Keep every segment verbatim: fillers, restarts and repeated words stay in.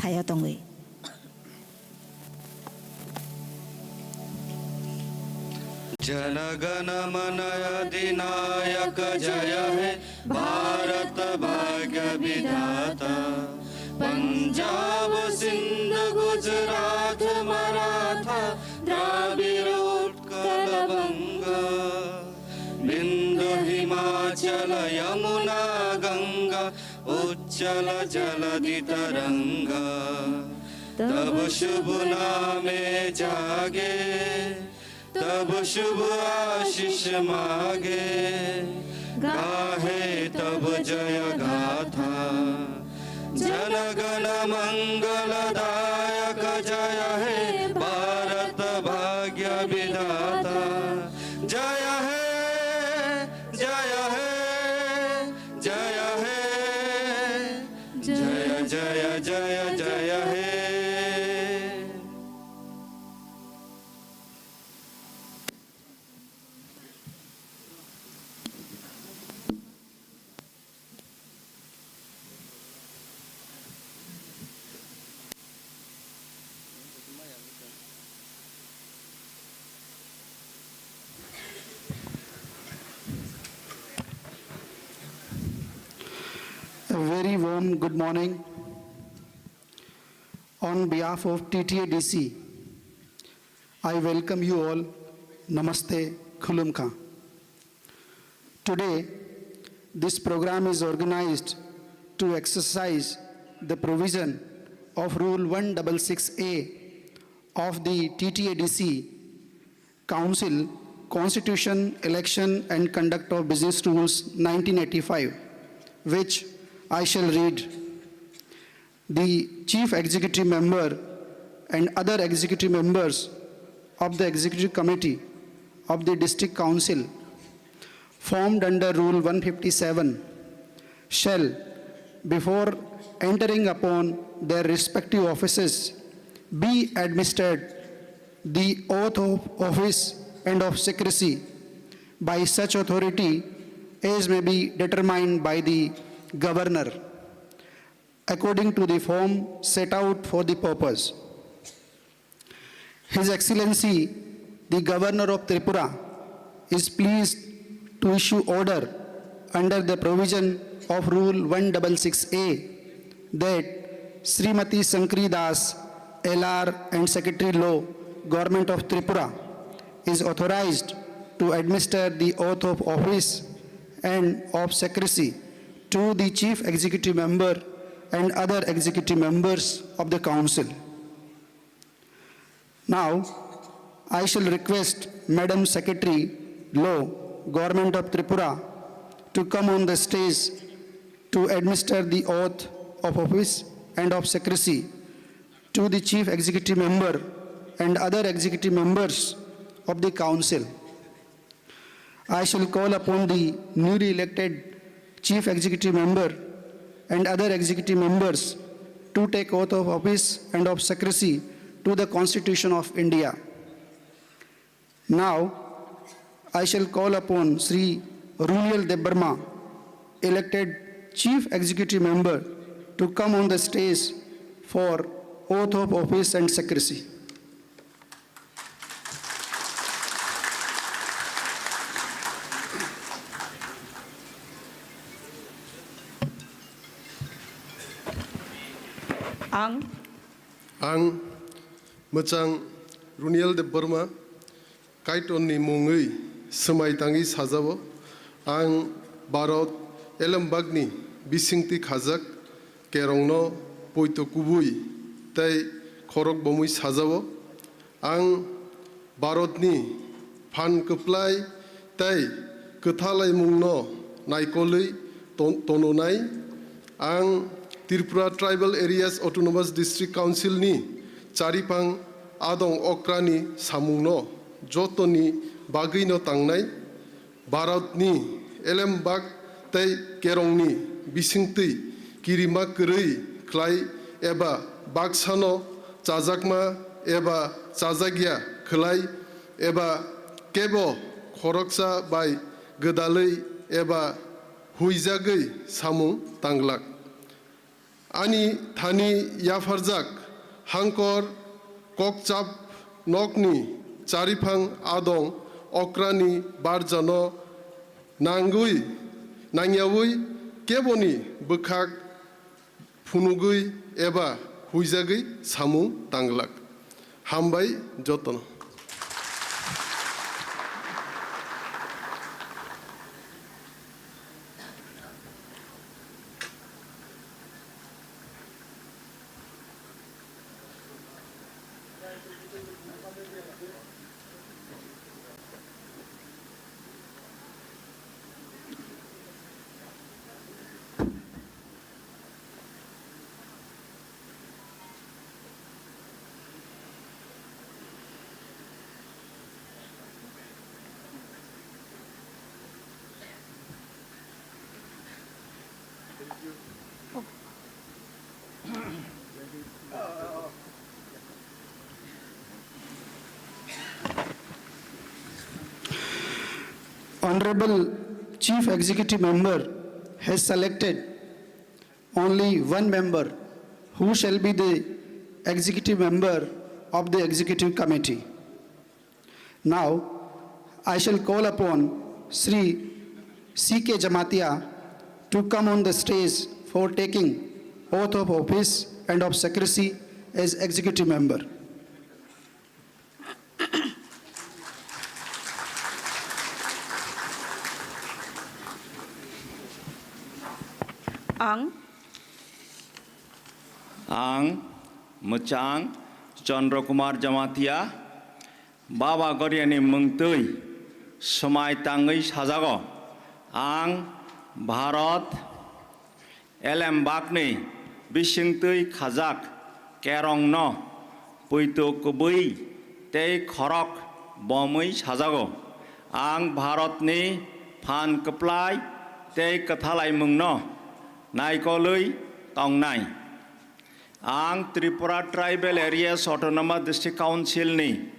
ya tongwi. Jana Gana Mana अधिनायक जय हे भारत भाग्य विधाता। पंजाब सिंध गुजरात मराठा द्राविड़ उत्कल बंग। बिंदु हिमाचल यमुना गंगा उच्छल जलधि तरंग। तब शुभ नामे जागे तब शुभ आशीष मागे, गाहे तब जय गाथा। जनगण मंगलदायक जय हे भारत भाग्य विधाता। जय हे, जय हे, जय हे, जय, जय, जय, जय हे। A very warm good morning. On behalf of T T A D C, I welcome you all. Namaste, Khulumkha. Today, this program is organized to exercise the provision of Rule one six six A of the T T A D C Council Constitution, Election and Conduct of Business Rules nineteen eighty-five, which I shall read. The Chief Executive Member and other executive members of the Executive Committee of the District Council formed under Rule one fifty-seven shall, before entering upon their respective offices, be administered the oath of office and of secrecy by such authority as may be determined by the Governor, according to the form set out for the purpose. His Excellency, the Governor of Tripura, is pleased to issue order under the provision of Rule one six six A that Srimati Shankari Das, L R and Secretary Law, Government of Tripura, is authorized to administer the oath of office and of secrecy to the Chief Executive Member and other executive members of the Council. Now, I shall request Madam Secretary Law, Government of Tripura, to come on the stage to administer the oath of office and of secrecy to the Chief Executive Member and other executive members of the Council. I shall call upon the newly elected Chief Executive Member and other executive members to take oath of office and of secrecy to the Constitution of India. Now, I shall call upon Shri Runiel Debbarma, elected Chief Executive Member, to come on the stage for oath of office and secrecy. Ang. Ang, Mwchang Runiel Debbarma, Kaitorni mungwi swmai tangwi sajao. Ang Bharat elembakni bisingtwi khajak kerongno poito kubui tei khorok bomwi sajao. Ang Bharatni phan kwplai tei kwthalaimungno naikolwi ton-, tononai. Ang Tripura Tribal Areas Autonomous District Council ni chariphang adong okrani samungno jotoni bagwino tangnai. Bharatni elembak tei kerongni bisingtwi kirima kwrwi khlai eba baksano chajakma eba chajakya khlai eba kebo khoroksa bai gwdalwi eba huijagwi samung tanglak. Ani thani yapharjak hangkor kokchap nokni chariphang adong okrani barjano nangwi nangyawi keboni bwkhak phunugwi eba huijagwi samung tanglak. Hambai jotono. Honorable Chief Executive Member has selected only one member who shall be the executive member of the executive committee. Now, I shall call upon Shri C K Jamatia to come on the stage for taking oath of office and of secrecy as executive member. Ang. Ang mwchang Chandra Kumar Jamatia, Baba Goriani mwngtwi swmai tangwi sajago. Ang Bharat Elembakni bisingtwi khajak kerongno poito kwbwi tei khorok bomwi sajago. Ang Bharatni phan kwplai tei kwthalaimungno naikolwi tongnai. Ang Tripura Tribal Areas Autonomous District Council ni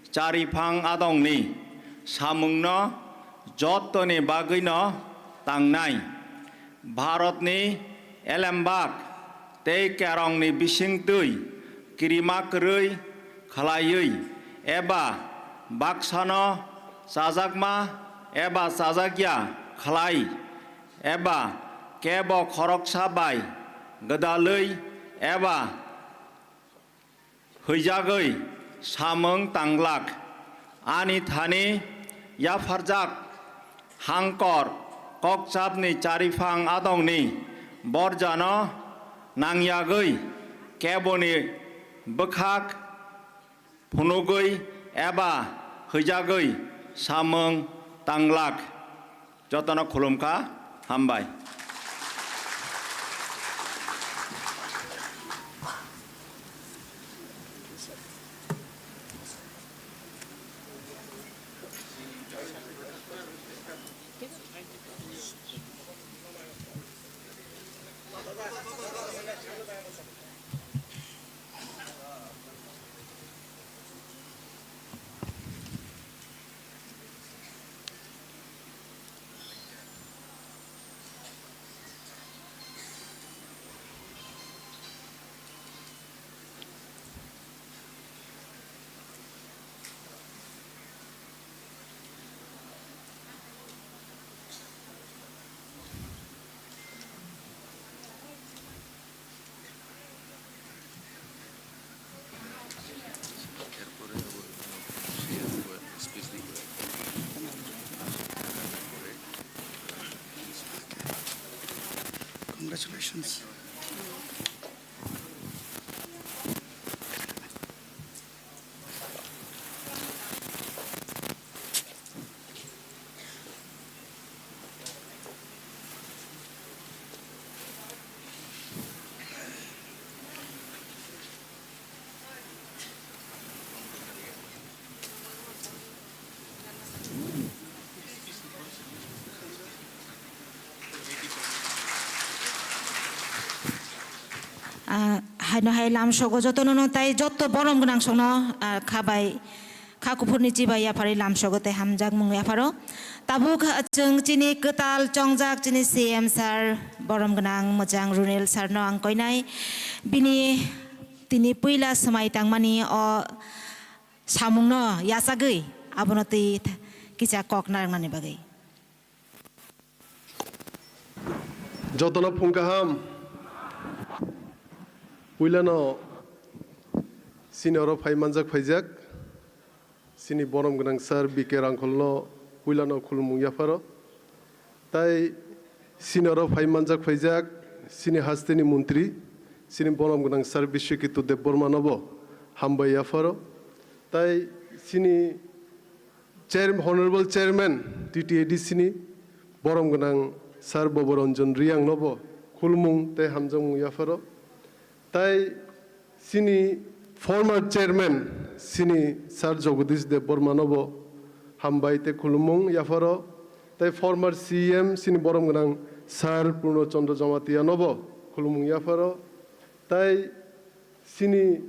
chariphang adongni samungno jottoni bagwino tangnai. Bharatni elembak tei kerongni bisingtwi kirima kwrwi khlaiwi eba baksano chajakma eba chajakya khlai eba kebo khoroksa bai gwdalwi eba hwijagwi samung tanglak. Ani thani yapharjak hangkor kokchapni chariphang adongni borjano nangyagwi keboni bwkhak phunugwi eba hwijagwi samung tanglak. Jotono khulumkha, hambai. Congratulations. Ah, haino hai lamsogo jotono no tai jotto borom gwnang songno, ah, khabai. Kha kuphurni chibai yapharwi lamsogo tei hamjakmung yapharo. Tabuk chwng chini kwtal chongjak chini C M sir, borom gwnang mwchang Runel sir no ang koinai. Bini tini puila swmai tangmani o samungno yachagwi abono twi th-, kisa kok narwknani bagwi. Jotono phung kaham. Puilano chini oro phai manjak phaijak chini borom gwnang sir B K Rangkholno puilano khulumung yapharo. Tai chini oro phai manjak phaijak chini hasteni montri, chini borom gwnang sir Biswaketu Debbarmanobo hambai yapharo. Tai chini Chair-, Honorable Chairman T T A D C ni borom gwnang Sir Boboranjan Riyang nobo khulumung tei hamjakmung yapharo. Tai chini former Chairman chini Sir Jagadish Debbarma nobo hambai tei khulumung yapharo. Tai former C M chini borom gwnang Sir Purno Chandra Jamatia nobo khulumung yapharo. Tai chini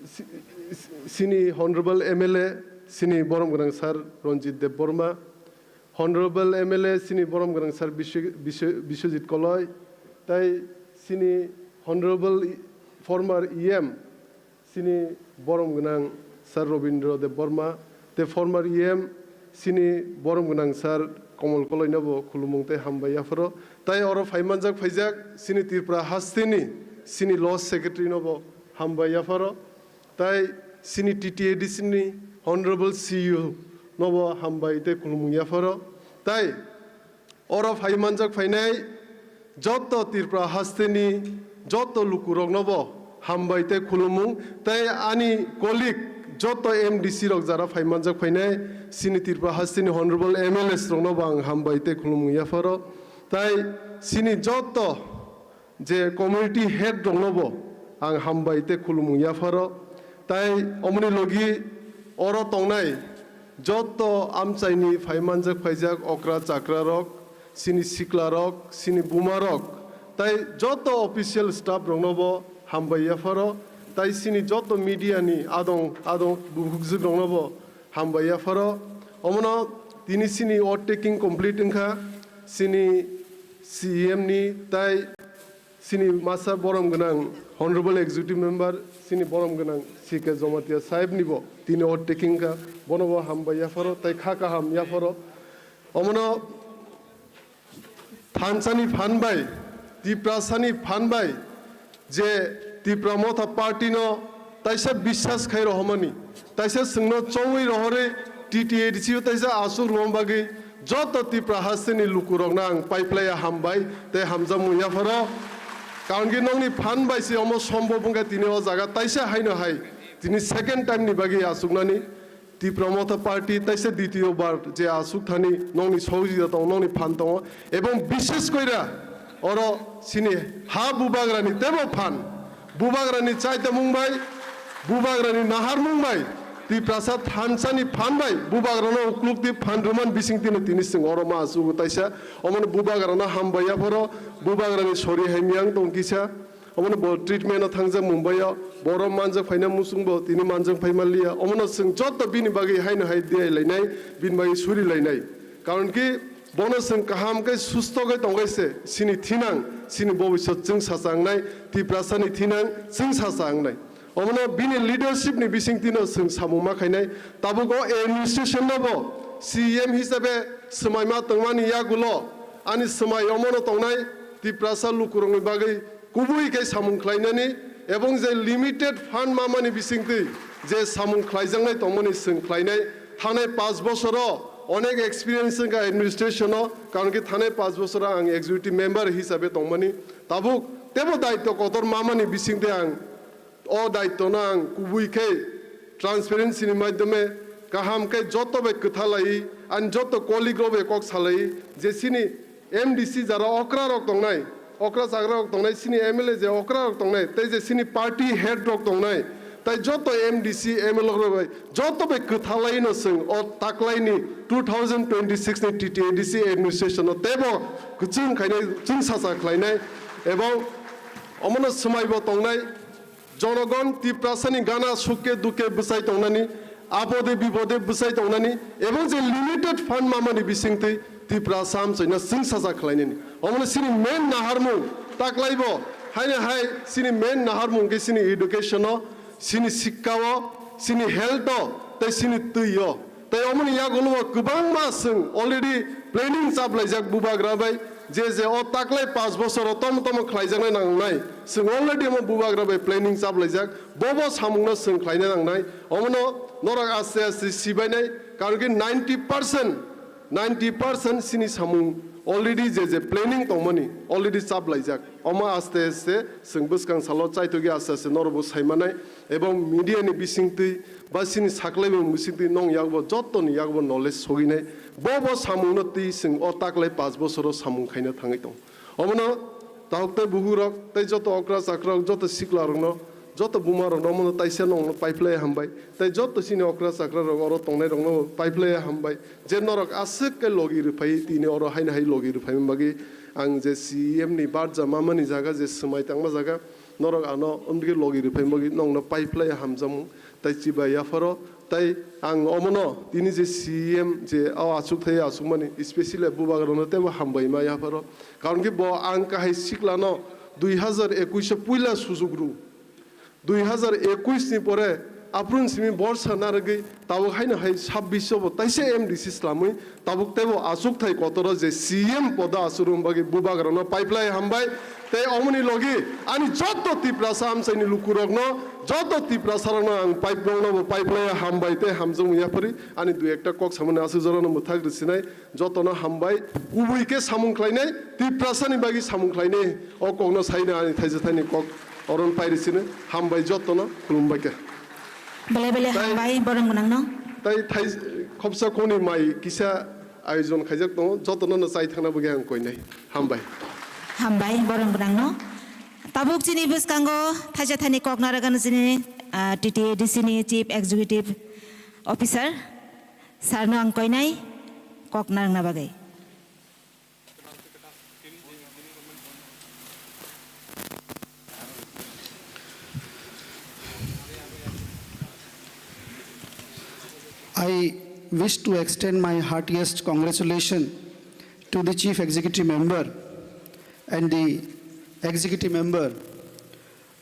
si-, si-, sini Honorable M L A, sini borom gwnang Sir Ranjit Debbarma, Honorable M L A, sini borom gwnang Sir Biswa-, Biswa-, Biswajit Koloi, tai sini Honorable i-, former E M, sini borom gwnang Sir Robindra Debbarma, tei former E M, sini borom gwnang Sir Komol Koloino bo khulumung tei hambai yapharo. Tai oro phai manjak phaijak sini Tripura hasteni sini Law Secretary no bo hambai yapharo. Tai sini T T A D C ni Honorable C E O no bo hambai tei khulumung yapharo. Tai oro phai manjak phainai joto Tripura hasteni joto lukurokno bo hambai tei khulumung, tei ani colleague joto M D C rok jara phai manjak phainai sini Tripura hasteni Honorable M L As rokno bo ang hambai tei khulumung yapharo, tai sini joto je community head rokno bo ang hambai tei khulumung yapharo, tai omoni logi oro tongnai joto amchaini phai manjak phaijak okra chakra rok, sini sikla rok, sini buma rok, tai joto official staff rokno bo hambai yapharo, tai sini joto media ni adong adong bukhukjwk rokno bo hambai yapharo. Omono tini sini oath taking complete wngkha, sini C E M ni tai sini masa borom gwnang Honorable Executive Member, sini borom gwnang C K Jamatia sahib ni bo tini oath taking kha, bono bo hambai yapharo, tai kha kaham yapharo. Omono thansani phan bai, Tiprasani phan bai, je Tipra Motha Party no taisa biswas khai rohormani, taisa chwngno chowi rohorwi T T A D C o taisa aswk rwma bagwi joto Tipra hasteni lukurokno ang paiplaiya hambai tei hamjakmung yapharo. Karon khe nokni phan bai se omo sombhob wngkha tini o jaga taisa haino hai tini second time ni bagwi aswknani. Tipra Motha Party taisa ditiyo bar je aswk thani nokni sohojita tongo, nokni phan tongo, ebong bishes koira oro sini ha bubagrani tebo phan, bubagrani chaitamung bai, bubagrani naharmung bai, Tiprasa thansani phan bai bubagrano uklukti phan rwman bising tini tini chwng oro ma aswk taisa, omono bubagrano hambai yapharo, bubagrani sori hai miyang tong kisa. Omono bo treatment o thangjak Mumbai o, borok manjak phaina muchung bo tini manjak phai manliya. Omono chwng joto bini bagwi haino hai diai lainai, bini bagwi suri lainai. Karon ki bono chwng kaham khe susto khe tongkhe se, sini thinang, sini bobisot chwng sacha wngnai, Tiprasani thinang chwng sacha wngnai. Omono bini leadership ni bisingtwi no chwng samung ma khainai. Tabuk o administration no bo C E M hisabe swmai ma tongmani yagulo ani swmai omono tongnai Tiprasa lukurokni bagwi kubui khe samung khlainani ebong je limited fund mamani bisingtwi je samung khlaijaknai tongmani chwng khlainai. Thanai panch bosoro onek experience wngkha administration o, karon khe thanai panch bosoro ang executive member hisabe tongmani. Tabuk tebo daityo kotor mamani bisingtwi ang o daityo no ang kubui khe transparency ni maidhyome kaham khe joto bai kwtha lai, ani joto colleague rok bai kok salai je sini M D C jara okra rok tongnai, okra chagra rok tongnai, sini M L A je okra rok tongnai, tei je sini party head rok tongnai, tai joto M D C, M L A rok bai joto bai kwtha lai no chwng o taklai ni two thousand twenty-six ni T T A D C administration no tebo kwchwng khainai, chwng sacha khlainai, ebong omono swmai bo tongnai. Jonogon Tiprasani gana sukhe dukhe bwsai tongnani, apode bipode bwsai tongnani, ebong je limited fund mamani bisingtwi Tiprasa amchaino chwng saja khlainani. Omono chini main naharmung taklaibo, haino hai chini main naharmung khe chini education-o, chini sikka-o, chini health-o, tei chini twi-o. Tei omoni yagulo kwbangma chwng already planning chaplaijak bubagra bai, je je o taklai panch bosoro tomo tomo khlaijaknai nangnai. Chwng already omo bubagra bai planning chaplaijak, bo bo samungno chwng khlaina nangnai. Omono norok aste aste sibainai, karon ki ninety percent, ninety percent chini samung already je je planning tongmani already chaplaijak. Omo aste aste chwng bwskang salo chaitokya aste aste norokbo saimanai, ebong media ni bisingtwi ba chini saklaimung bisingtwi nong yakbo jottoni yakbo knowledge soginai. Bo bo samungno twi chwng o taklai panch bosoro samung khaina thangwi tong. Omono tahuk tei buhurok tei joto okra chakrok, joto siklarokno, joto bumarokno omono taisa nongno paiphlai hambai. Tei joto chini okra chakrarok oro tongnairokno paiphlai hambai. Je norok aswk khe logi rwphai tini oro haino hai logi rwphaimani bagwi ang je C E M ni barja mamani jaga je swmai tangma jaga norok ano omdigi logi rwphaimani bagwi nongno paiphlai hamjakmung. Tai chiba yapharo, tai ang omono tini je C E M je o achukthai achukmani, especially bubagrano teibo hambai ma yapharo. Karon ki bo ang kahai siklano dui hazar ekush o puila sujuk rw. Dui hazar ekush ni pore aphuru simi borsa narwgwi tabuk haino hai sabbish o bo taisa M D C slamwi tabuk teibo achukthai kotoro je C M podo achukna bagwi bubagrano paiphlai hambai. Tei omoni logi ani joto Tiprasa amchaini lukurokno, joto Tiprasarokno ang paiphlokno bo paiphlai hambai tei hamjakmung yaphari ani dui ekta kok samani aswk jorano mwthak rwsinai jotono hambai. Kubui khe samung khlainai, Tiprasani bagwi samung khlainai, o kokno saina ani thaisa thaini kok oron pairi sino hambai jotono khulumbai khe. Belai belai Tai- hambai borok gwnangno. Tai thai khopsa khoni mai kisa ayojon khaijak tongo, jotono no chai thangna bagwi ang koinai. Hambai. Hambai borok gwnangno. Tabuk chini bwskango thaisa thaini kok narwgano chini, ah, T T A D C ni Chief Executive Officer sir no ang koinai kok narwgna bagwi. I wish to extend my heartiest congratulations to the Chief Executive Member and the Executive Member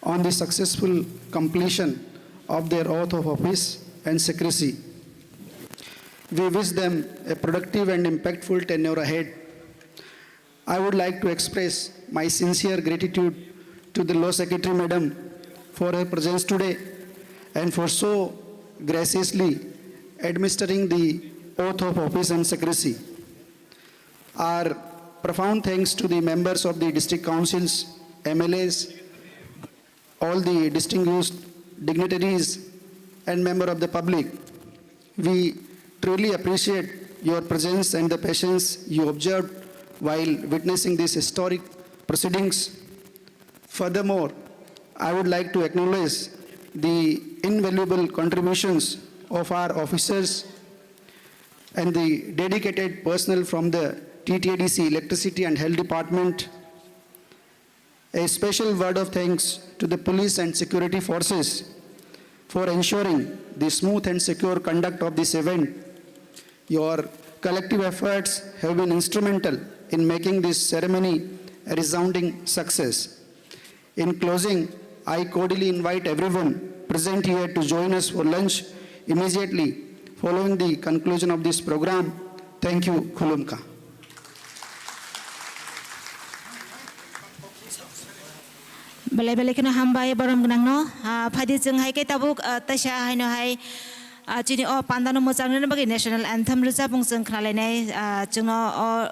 on the successful completion of their oath of office and secrecy. We wish them a productive and impactful tenure ahead. I would like to express my sincere gratitude to the Law Secretary Madam for her presence today and for so graciously administering the oath of office and secrecy. Our profound thanks to the members of the district councils, M L As, all the distinguished dignitaries and member of the public. We truly appreciate your presence and the patience you observed while witnessing these historic proceedings. Furthermore, I would like to acknowledge the invaluable contributions of our officers and the dedicated personnel from the T T A D C Electricity and Health Department. A special word of thanks to the police and security forces for ensuring the smooth and secure conduct of this event. Your collective efforts have been instrumental in making this ceremony a resounding success. In closing, I cordially invite everyone present here to join us for lunch immediately following the conclusion of this program. Thank you. Khulumkha. Belai belai kheno hambai borom gwnangno. Ah, phaidi chwng hai khe tabuk, ah, taisa haino hai, ah, chini o pandano mwchangrwna bagwi national anthem rwchapmung chwng khnalainai, ah, chwngno o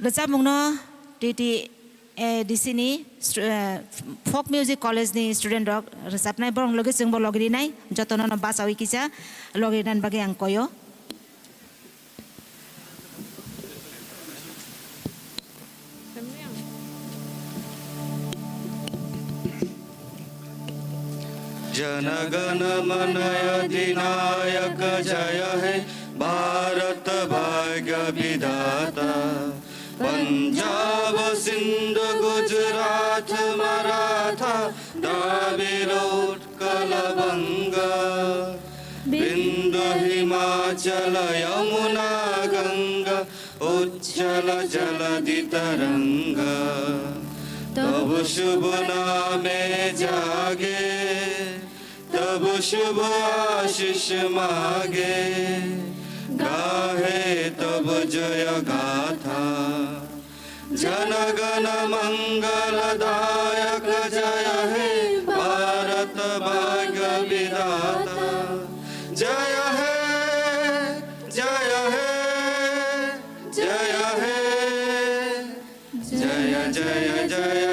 rwchapmungno T T A D C ni stu-, eh, Folk Music College ni student rok rwchapnai, borok logi chwngbo logi rinai, jotono no bachawi kisa logi rinani bagwi ang koyo. जनगण मन अधिनायक जय हे भारत भाग्य विधाता। पंजाब सिंध गुजरात Maratha Dravido Utkala Banga, Bindu Himachal Yamuna Ganga, Uchchala Jaladhi Taranga. Tab shubh naam jaage, tab shubh aashish maange, gaaye tab jaya gaatha. Jana gana mangal dayak, jaya he Bharat bhagya vidhata, jaya he, jaya he, jaya he, jaya, jaya, jaya.